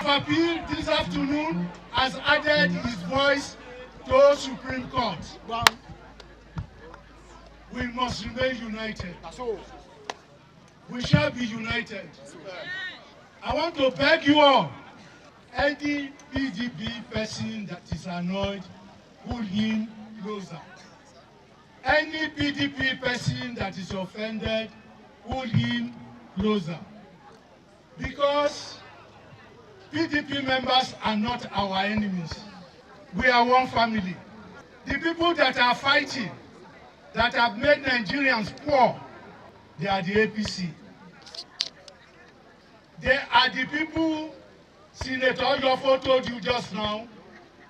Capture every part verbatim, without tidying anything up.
Appeal this afternoon has added his voice to Supreme Court. We must remain united. We shall be united. I want to beg you all, any P D P person that is annoyed, pull him closer. Any P D P person that is offended, pull him closer. Because P D P members are not our enemies. We are one family. The people that are fighting, that have made Nigerians poor, they are the A P C. They are the people Senator Yofo told you just now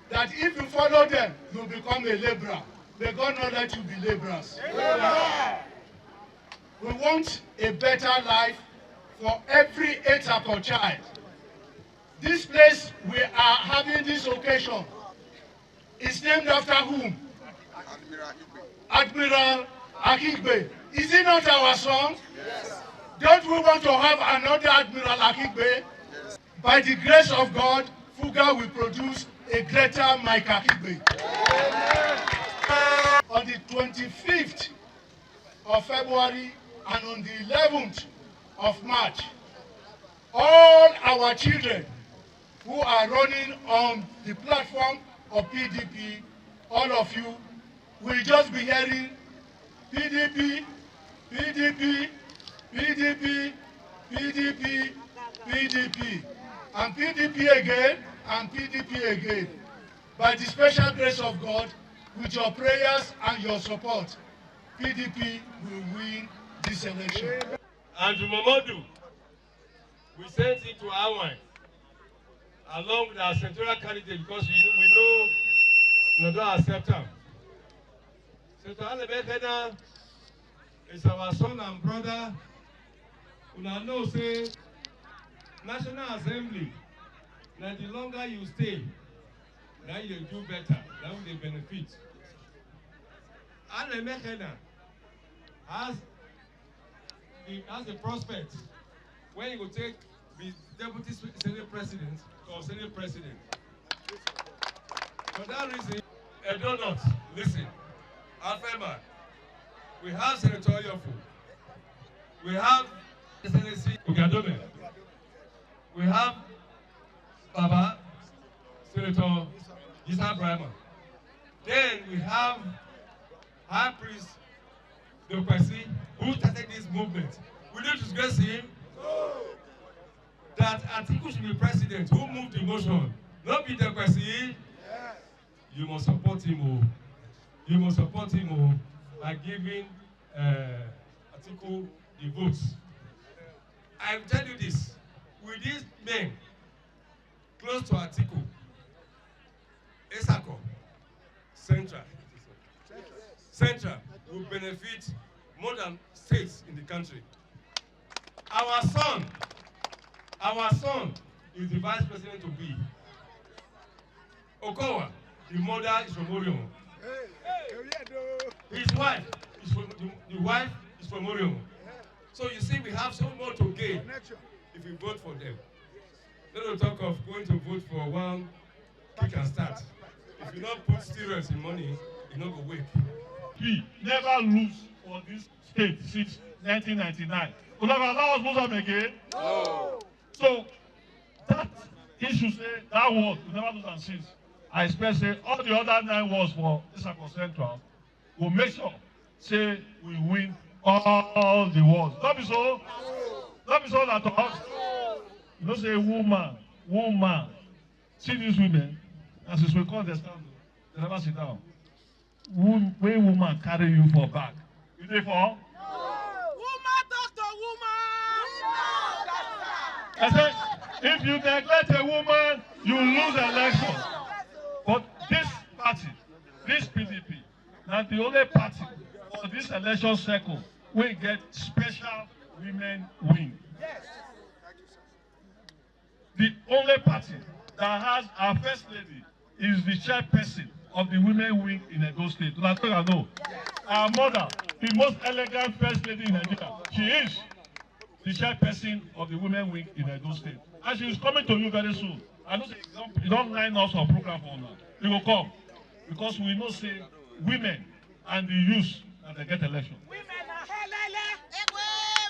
that if you follow them, you become a laborer. May God not let you be laborers. We want a better life for every Etsako child. This place we are having this occasion is named after whom? Admiral Akigbe. Is he not our son? Don't we want to have another Admiral Akigbe? By the grace of God, Fuga will produce a greater Mike Akigbe. On the twenty-fifth of February and on the eleventh of March, all our children who are running on the platform of P D P, all of you will just be hearing P D P, P D P, P D P, P D P, P D P, and P D P again, and P D P again. By the special grace of God, with your prayers and your support, P D P will win this election. Andrew Momodu, we sent him to Hawaii along with our senatorial candidate because we, we know we don't accept him. Senator Alebekena is our son and brother. Una know say National Assembly, na the longer you stay, na you dey do better, na you dey benefit. Alebekena has, he has a prospect when he go take be deputy se-, senate president or senate president. For that reason, Edo North, listen, Afema, we have Senator Oyofo, we have Excellency Ogadome, we have Baba, Senator Isa Brahma, then we have High Priest Dekwesi, who started this movement. Will you disgrace him? That Atiku should be president, who moved the motion, not be Dekwesi. You must support him, oh. You must support him, oh, by giving uh, Atiku the votes. I tell you this, with these men close to Atiku, Esako, Central, Central will benefit more than states in the country. Our son, our son is the vice president to be. Okowa, the mother is from Orion. His wife is from the, the wife is from Orion. So you see, we have so much to gain if we vote for them. Let us talk of going to vote for one kick and start. If you not put steroids in money, you not go wake. We never lose for this state since nineteen ninety-nine. Will have allowed us lose them again? No. So that issue say that word, we never lose am since. I expect say all the other nine words for this Akko Central will make sure say we win all the words. Not be so? Not be so at all? You know say woman, woman, see these women, as we call them stand, they never sit down. Wom-, when woman carry you for back, you dey for? Woman talk to woman. I say, if you neglect a woman, you lose election. But this party, this P D P, na the only party for this election cycle wey get special women wing. The only party that has our first lady is the chairperson of the women wing in Edo State. Una talk am, no. Our mother, the most elegant first lady in Nigeria, she is. the chairperson of the women wing in Edo State. And she is coming to you very soon. I know say you don, you don line us for program for una. You go come because we know say women and the youth na dey get election. Women na helele.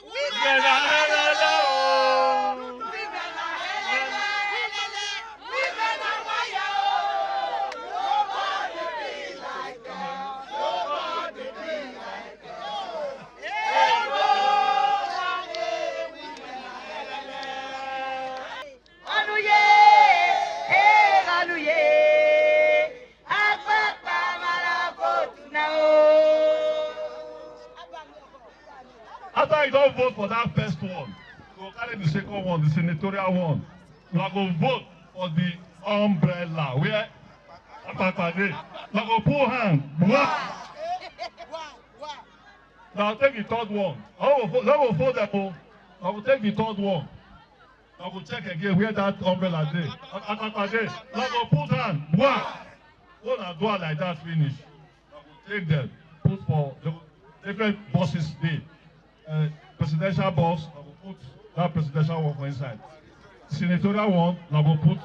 Women na helele o. Women na helele. Women na wire o. Nobody be like us. Nobody be like us. After you don vote for that first one, you go carry the second one, the senatorial one. You go vote for the umbrella where Akpakpa dey. You go put hand. Now take the third one. I go fo-, I go fold them o. I go take the third one. I go check again where that umbrella dey. Akpakpa dey. I go put hand. Wah! When I do am like that finish, I go take them, put for the different buses dey. Uh, presidential bus, I go put that presidential one for inside. Senatorial one, I go put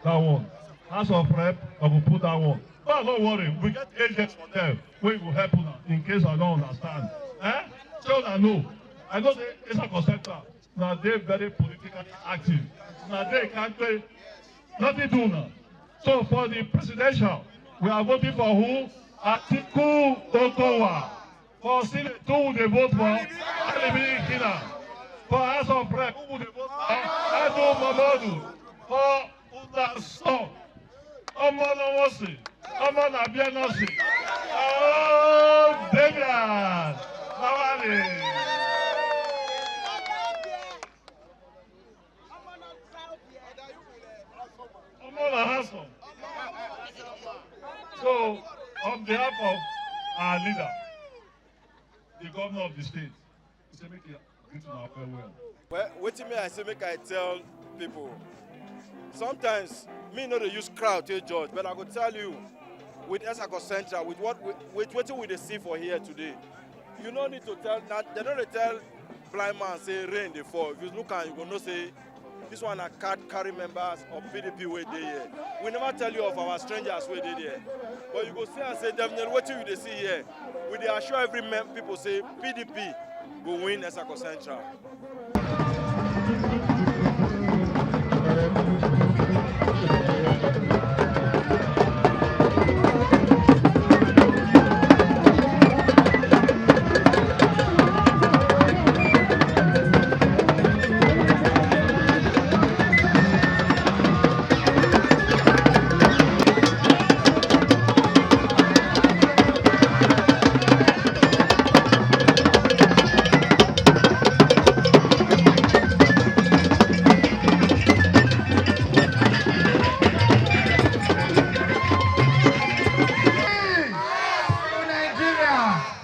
that one. House of Rep, I go put that one. But no worry, we get agents for them wey go help una in case I don't understand. Eh? So una know. I know say Esa Concentra, una dey very politically active. Una dey kampe, nothing do una. So for the presidential, we are voting for who? Atiku Okowa. For Senate, who we dey vote for? Alimi Kina. For House of Rep, who we dey vote for? Adu Momodu. For una son, ọmọ lọ́wọ́ sí, ọmọ nàbí ẹ̀nà sí. Oh, Damian Lawale. Ọmọ na handsome. So, on behalf of our leader, the governor of the state, we say make you greet una well well. Well, wetin me I say make I tell people. Sometimes me no dey use crowd take judge, but I go tell you, with Esa Concentra, with what we, with wetin we dey see for here today, you no need to tell. Na dem no dey tell blind man say rain dey fall. If you look am, you go know say this one na card carry members of P D P wey dey here. We never tell you of our strangers wey dey there, but you go see am say definitely wetin you dey see here, we dey assure every mem-, people say P D P go win Esa Concentra.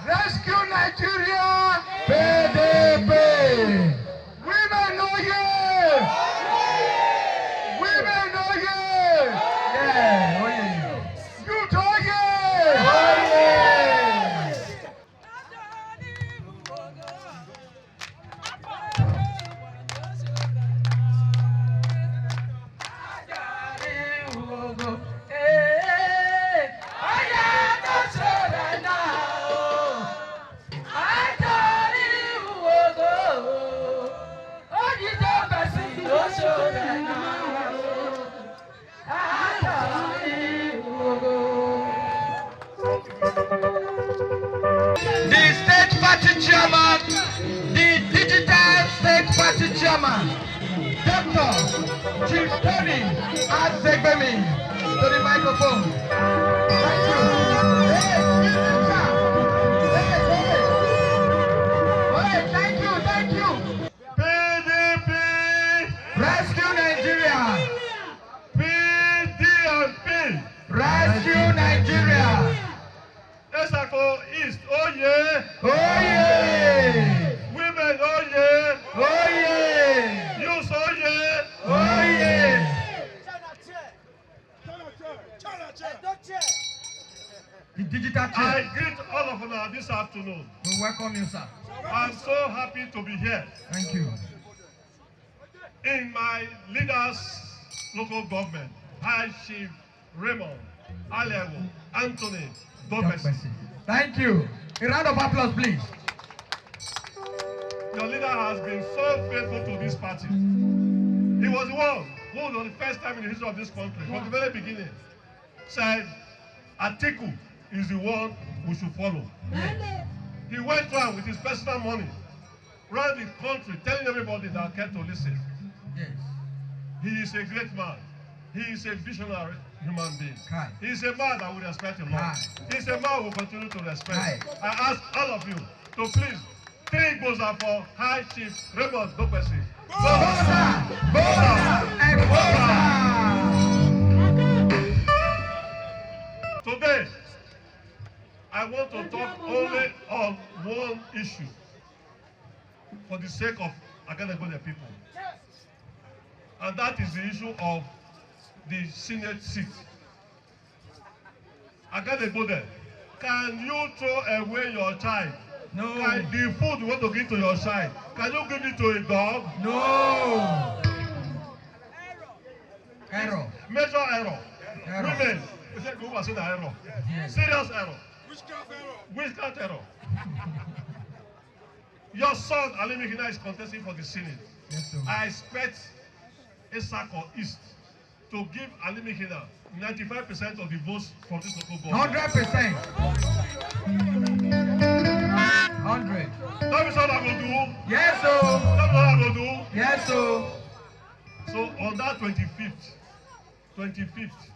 Rescue Nigeria! P D P! Women oye! Women oye! Yeah, oye! Youth oye! Oye! The state party chairman, the digital state party chairman, Doctor Chief Tony Azegbemi, to the microphone. Thank you. Hey, excuse me, sir. Hey, hey. All right, thank you, thank you. P D P. Rescue Nigeria. P D P. Rescue Nigeria. Esa Concentra East, oye! Oye! Women, oye! Oye! Youth, oye! Oye! The digital chair. I greet all of you this afternoon. We welcome you, sir. I'm so happy to be here. Thank you. In my leader's local government, High Chief Raymond Alewo Anthony Dopesi. Thank you. A round of applause, please. Your leader has been so faithful to this party. He was the one who, for the first time in the history of this country, from the very beginning, said Atiku is the one we should follow. He went around with his personal money, around the country, telling everybody that cared to listen. Yes. He is a great man. He is a visionary human being. Kai. He is a man that we respect a lot. Kai. He is a man we continue to respect. Kai. I ask all of you to please three Gboza for High Chief Raymond Dopesi. Gboza! Gboza! And Gboza! Today, I want to talk only on one issue for the sake of Agadegbe people. And that is the issue of the Senate seat. Agadegbe, can you throw away your child? No. Can the food you want to give to your child, can you give it to a dog? No. Error. Major error. Error. Women, you said woman say na error. Yes. Serious error. Witchcraft error. Witchcraft error. Your son, Alimikina, is contesting for the Senate. Yes, sir. I expect Esako East to give Alimikina ninety-five percent of the votes from this local government. Hundred percent. Hundred. That is what I will do. Yes, sir. That is what I will do. Yes, sir. So on that twenty-fifth, twenty-fifth,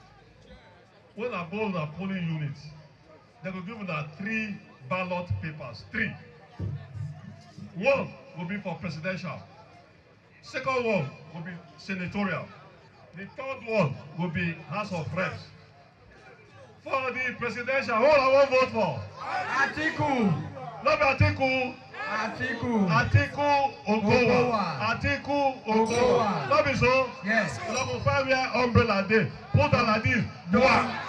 when I go on a polling unit, they will give una three ballot papers. Three. One will be for presidential. Second one will be senatorial. The third one will be House of Reps. For the presidential, who I wan vote for? Atiku. No be Atiku. Atiku. Atiku Okowa. Okowa. Atiku Okowa. Okowa. No be so? Yes. Una go find where umbrella dey. Put am like this. Dua.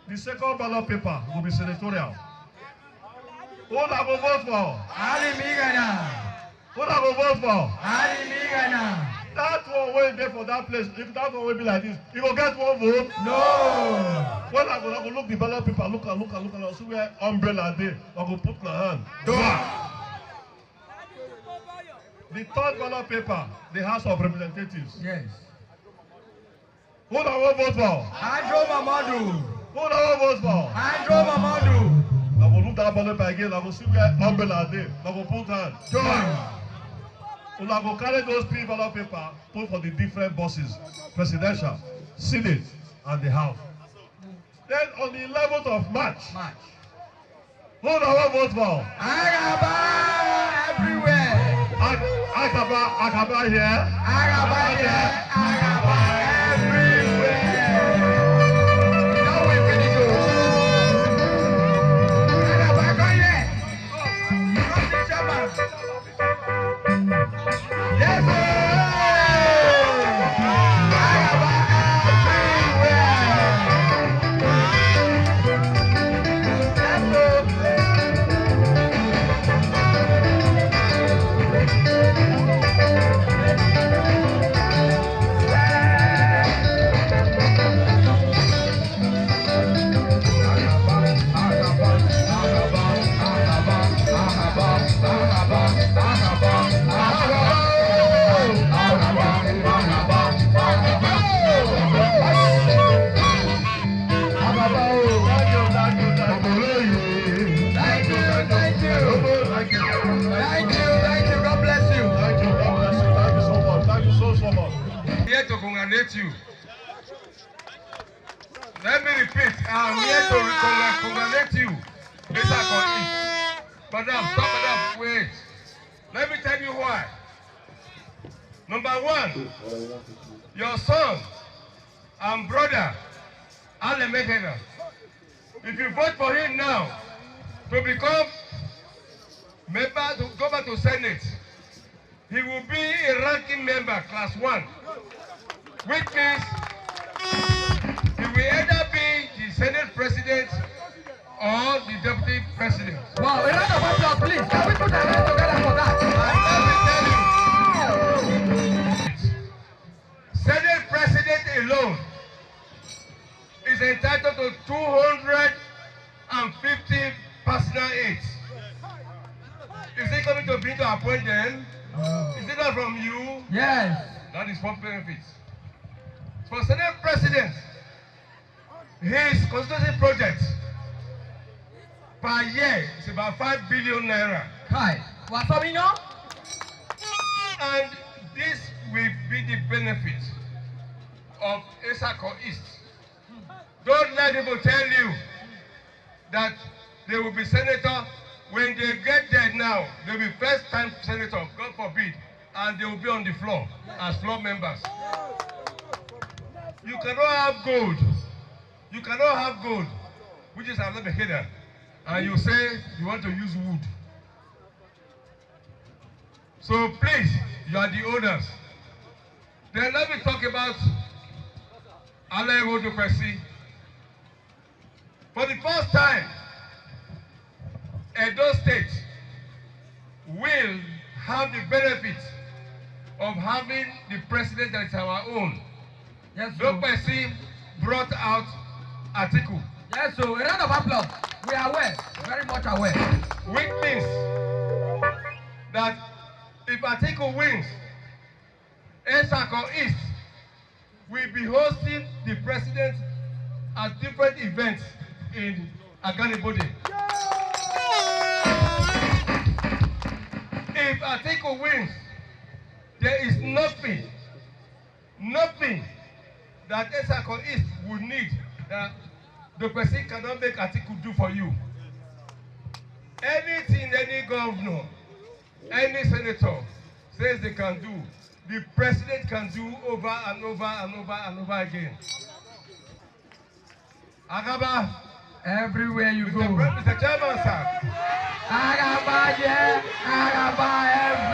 The second ballot paper go be senatorial. Who una go vote for? Alimikina. Who una go vote for? Alimikina. That one wey dey for that place, if that one wey be like this, e go get one vote? No. When I go, I go look the ballot paper, look am, look am, look am, see where umbrella dey, I go put my hand. Dua. The third ballot paper, the House of Representatives. Yes. Who una wan vote for? Andrew Mamadu. Who una wan vote for? Andrew Mamadu. I go look that ballot paper again. I go see where umbrella dey. I go put hand. Join. Una go carry those three ballot paper, put for the different bosses, presidential, senate, and the house. Then on the eleventh of March, March. Who una wan vote for? Agaba everywhere. Ag-, Agaba, Agaba here. Agaba here. Agaba everywhere. Now we finish o. Agaba come here. Come see chairman. Yes, sir. Agaba everywhere. Yes, sir. Thank you, thank you. Thank you, thank you. God bless you. Thank you, God bless you. Thank you so much. Thank you so, so much. Here to congratulate you. Let me repeat, I'm here to congratulate you. Mister Koni. Madam, stop, madam, wait. Let me tell you why. Number one, your son and brother, Alemekena. If you vote for him now to become member to go back to Senate, he will be a ranking member, class one, which means he will either be the Senate president or the deputy president. Wow, a round of applause, please. Can we put our hands together for that? And let me tell you, Senate president alone is entitled to two hundred fifty personal aides. Is it coming to me to appoint them? Is it not from you? Yes. That is for benefits. For Senate president, his constituency project per year is about five billion naira. Kai, what's up, you know? And this will be the benefit of Esako East. Don't let people tell you that they will be senator. When they get there now, they will be first time senator, God forbid, and they will be on the floor as floor members. You cannot have gold. You cannot have gold, which is another hidden, and you say you want to use wood. So please, you are the owners. Then let me talk about Alaiwo Dukwesi. For the first time, Edo State will have the benefit of having the president that is our own. Yes, sir. Dukwesi brought out Atiku. Yes, so a round of applause. We are aware, very much aware. Which means that if Atiku wins, Esako East will be hosting the president at different events in Aganibode. If Atiku wins, there is nothing, nothing that Esako East would need that the person cannot make Atiku do for you. Anything any governor, any senator says they can do, the president can do over and over and over and over again. Agaba, everywhere you go. Mister Chairman, sir. Agaba, yeah, Agaba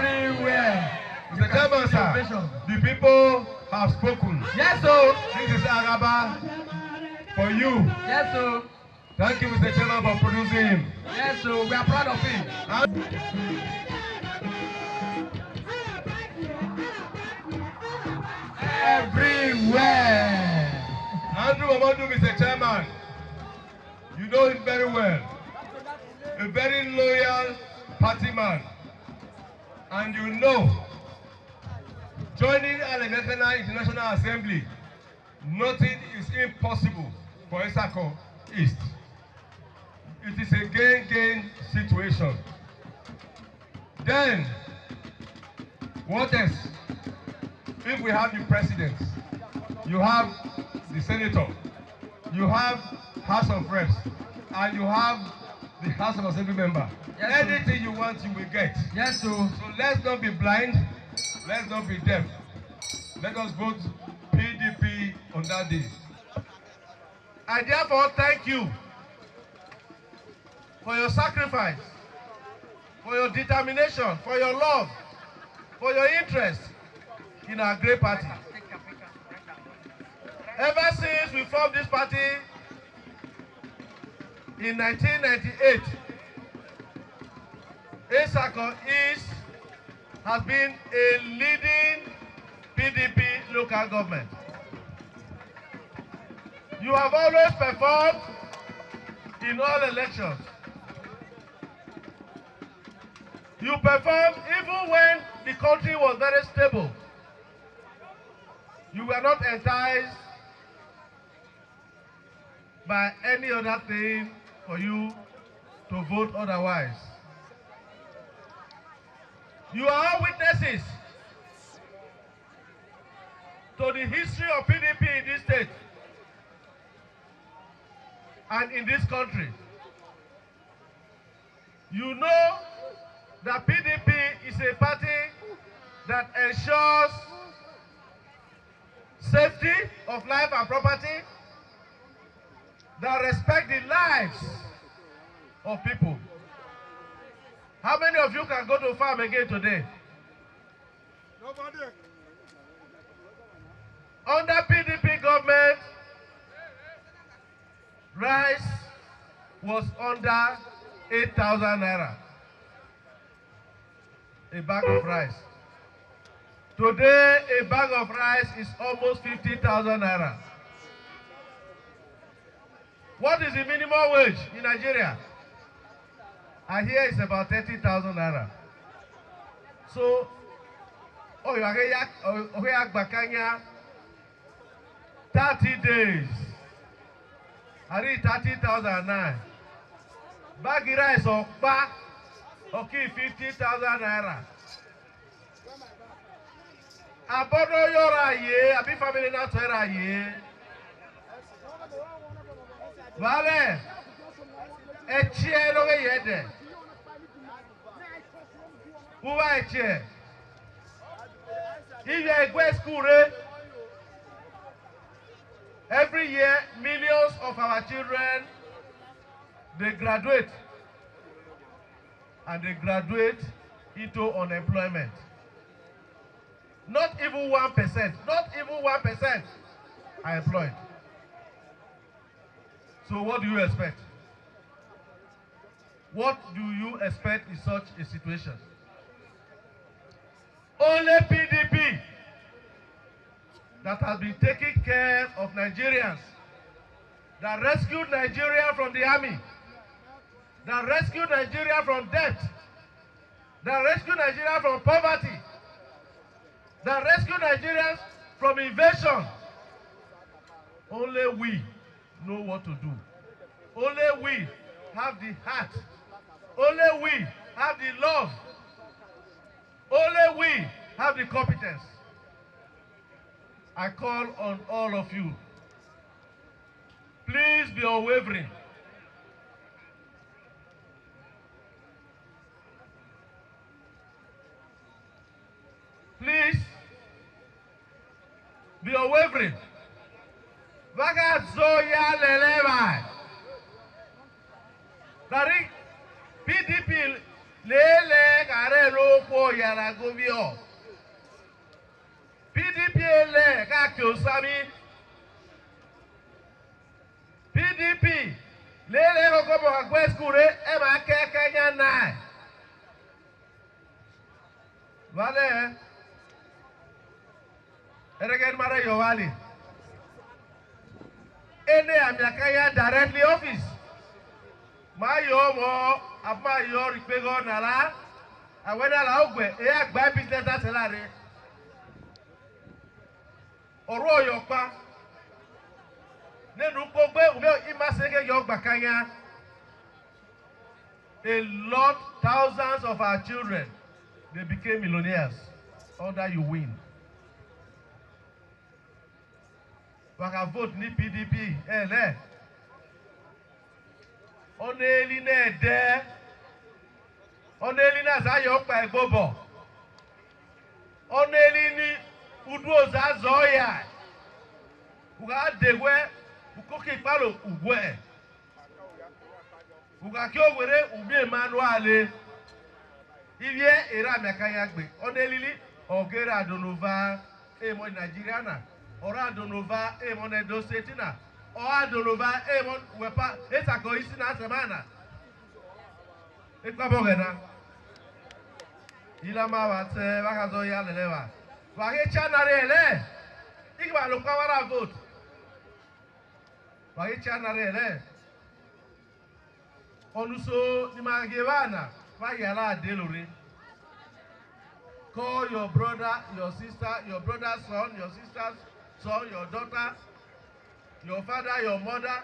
everywhere. Mister Chairman, sir, the people have spoken. Yes, sir. This is Agaba for you. Yes, sir. Thank you, Mister Chairman, for producing him. Yes, so we are proud of him. Everywhere. Andrew Momodu, Mister Chairman, you know him very well. A very loyal party man. And you know, joining Alemekana International Assembly, nothing is impossible for Esako East. It is a gain-gain situation. Then, what else? If we have the president, you have the senator, you have House of Reps, and you have the House of Assembly member. Yes, sir. Anything you want, you will get. Yes, sir. So let's not be blind. Let's not be deaf. Let us vote P D P on that day. I therefore thank you for your sacrifice, for your determination, for your love, for your interest in our great party. Ever since we formed this party in nineteen ninety-eight, Esako East has been a leading P D P local government. You have always performed in all elections. You performed even when the country was very stable. You were not enticed by any other thing for you to vote otherwise. You are all witnesses to the history of P D P in this state and in this country. You know that P D P is a party that ensures safety of life and property, that respect the lives of people. How many of you can go to farm again today? Nobody. Under P D P government, rice was under eight thousand naira a bag of rice. Today, a bag of rice is almost fifty thousand naira. What is the minimum wage in Nigeria? I hear it's about thirty thousand naira. So, oh, you are here, oh, okay, Agbakanya, thirty days. I read thirty thousand nine. Bag rice or pa, okay, fifty thousand naira. Abono yora ye, abi family na tera ye. Vale, eche no ge yede. Uba eche. If you are a great school, eh? Every year, millions of our children, they graduate, and they graduate into unemployment. Not even one percent, not even one percent are employed. So what do you expect? What do you expect in such a situation? Only P D P that has been taking care of Nigerians, that rescued Nigeria from the army, that rescued Nigeria from debt, that rescued Nigeria from poverty, that rescued Nigerians from invasion. Only we know what to do. Only we have the heart. Only we have the love. Only we have the competence. I call on all of you. Please be unwavering. Please be unwavering. Vagazo ya leleva. Dari P D P lele kare lo ko yara govio. P D P le ka ki osami. P D P lele ko ko bo agwe skure e ma ke ke nya na. Vale. Eregen mara yo vale. Ene amiakanya directly office. Ma yo mo, apa yo rikpego nala. Awena la ogwe, e agba business aselare. Oro yo pa. Nenu kogbe, ube imasege yo gbakanya. A lot, thousands of our children, they became millionaires under you win. Waka vote ni P D P, eh, le. Oneli ne de. Oneli na za yo pa egbobo. Oneli ni udu oza zo ya. Uga degwe, ukoki palo ugwe. Ugaki ogwere ubi Emmanuel. Ivie era miakanya gbe. Onelili ogera adonova emo Nigeria na. Ora adonova emo Edo State na. O adonova emo wepa esako isi na semana. Ekpa bogena. Ilama wate vagazo ya lelewa. Wage chanare ele. Igba lo power vote. Wage chanare ele. Onuso ni magevana. Vayala delore. Call your brother, your sister, your brother's son, your sister's son, your daughter, your father, your mother.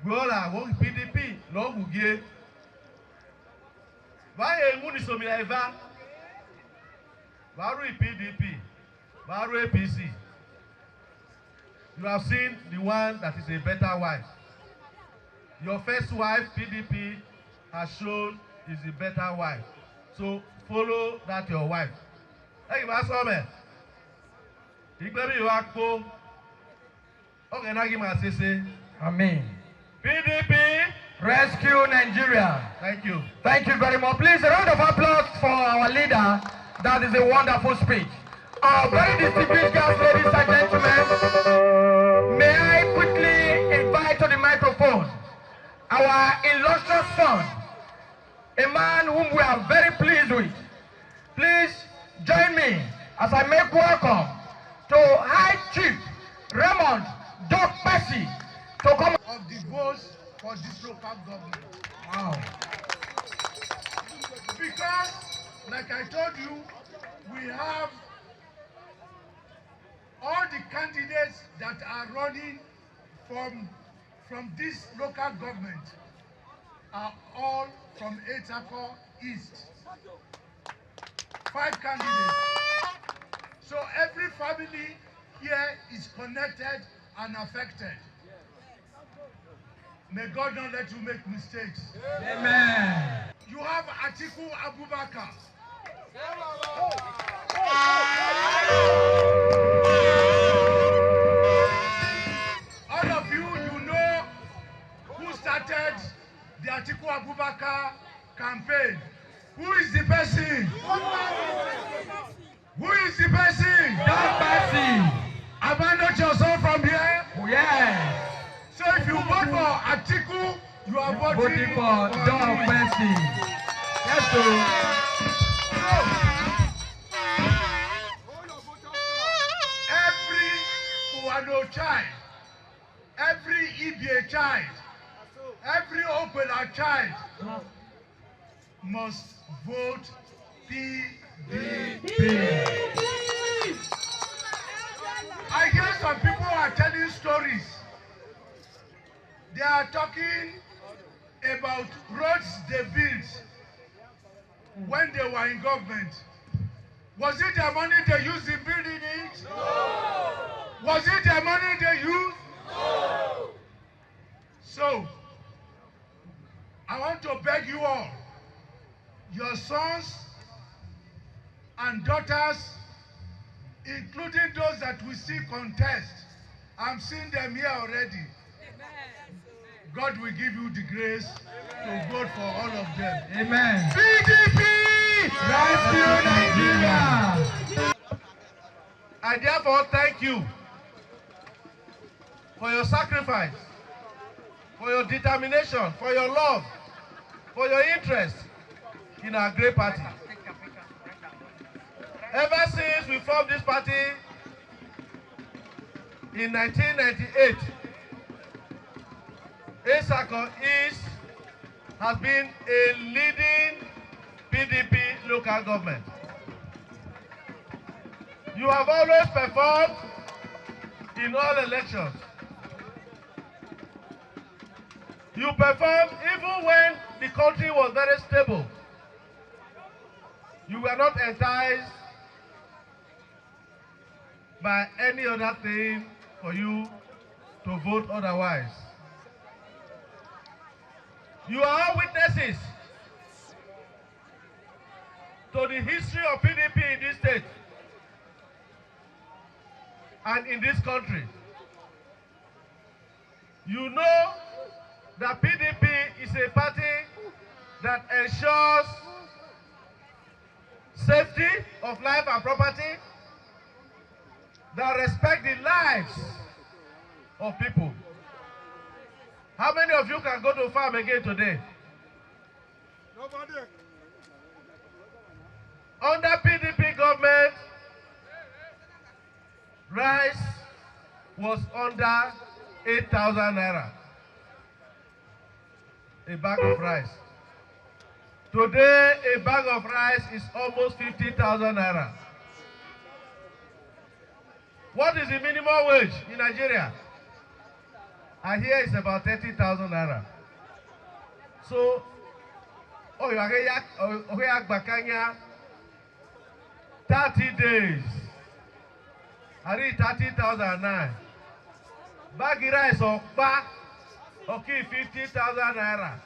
Gwola wo P D P lo gugie. Vaye nguni somila eva. Varu P D P. Varu A P C. You have seen the one that is a better wife. Your first wife, P D P, has shown is the better wife. So follow that your wife. Hey, Masome. Igbemi Wakpo. Okay, now give me a say. Amen. P D P. Rescue Nigeria. Thank you. Thank you very much. Please, a round of applause for our leader. That is a wonderful speech. Our very distinguished guests, ladies and gentlemen, may I quickly invite to the microphone Our illustrious son, a man whom we are very pleased with. Please join me as I make welcome to High Chief Raymond Doc Percy to come of the votes for this local government. Wow. Because, like I told you, we have all the candidates that are running from, from this local government are all from Etako East. Five candidates. So every family here is connected and affected. May God not let you make mistakes. Amen. You have Atiku Abubakar. All of you, you know who started the Atiku Abubakar campaign. Who is the person? Who is the person? That person. Abandon yourself from here. Yes. So if you vote for Atiku, you are voting, voting for Doc Percy. Yes, sir. Every Uwano child, every Ibie child, every Okwela child must vote P D P. I hear some people are telling stories. They are talking about roads they built when they were in government. Was it their money they used in building it? No. Was it their money they used? No. So, I want to beg you all, your sons and daughters, including those that we see contest, I'm seeing them here already. God will give you the grace to vote for all of them. Amen. P D P! Rescue Nigeria! I therefore thank you for your sacrifice, for your determination, for your love, for your interest in our great party. Ever since we formed this party in nineteen ninety-eight, Etsako East has been a leading P D P local government. You have always performed in all elections. You performed even when the country was very stable. You were not enticed by any other thing for you to vote otherwise. You are all witnesses to the history of P D P in this state and in this country. You know that P D P is a party that ensures safety of life and property, that respect the lives of people. How many of you can go to farm again today? Nobody. Under P D P government, rice was under eight thousand naira. A bag of rice. Today, a bag of rice is almost fifty thousand naira. What is the minimum wage in Nigeria? I hear it's about thirty thousand naira. So, oh, you are here, oh, oh, here, Gbakanya, thirty days. I read thirty thousand now. Bag rice or pa, okay, fifty thousand naira.